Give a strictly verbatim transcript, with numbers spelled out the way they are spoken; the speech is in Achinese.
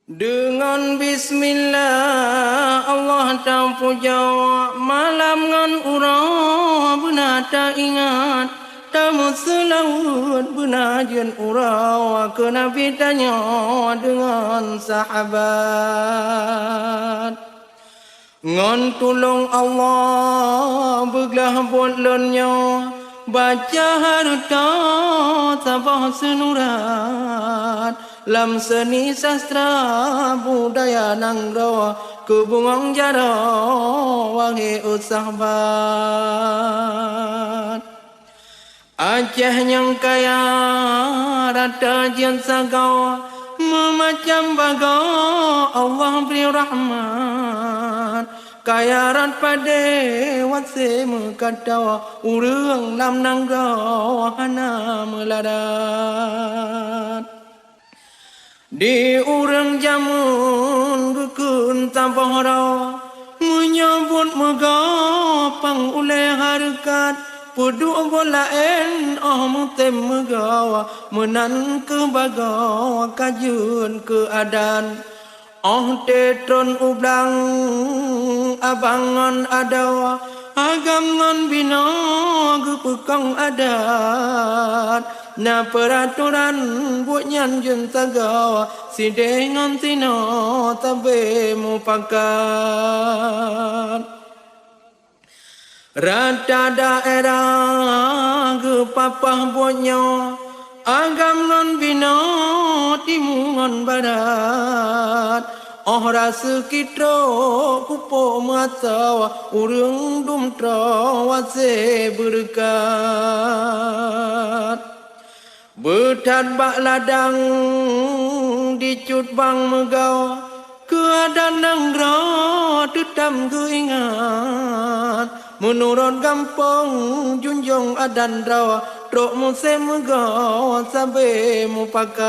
Deungon bismillah Allah tapujoe, malam ngon uroe beuna taingat, tameuseulaweuet beuna jeuet uroe keu Nabi tanyoe deungon sahabat. Ngon tulông Allah beuglah buet lôn nyoe, baca hareuta saboh seunurat, lam seuni sastra budaya nanggroe, keu bungöng jaroe wahé sahabat. Aceh nyang kaya rata jeuet sagoe, meumacam bagoe Allah bri rahmat. Kaya rot padé watée meukatoe, ureuëng lam nanggroe hana meularat. Di ureuëng jameun geukheun saboh droe, meunyoe buet meugoe pang ulée hareukat, peuduek buet laén óh meutem meugoe, meunan kheueh bagoe ka jeuet keu adan. Óh teutrôn u blang abang ngon adoe, agam ngon binoe geupeukong adat. Na peuratoran buet nyan jeuet sagoe, sideh ngon sinoe sabe mupakat. Rata daerah geupapah buet nyoe, agam ngon binoe, timu ngon barat. Óh raseuki trok pupuk meuasoe, ureuëng dum troh watée beureukat. Beuthat bak ladang dicut bang meugoe, keu adat nanggroe teutab geuingat. Meunurot gampông junjong adat droe, trok musém meugoe sabe mupakat.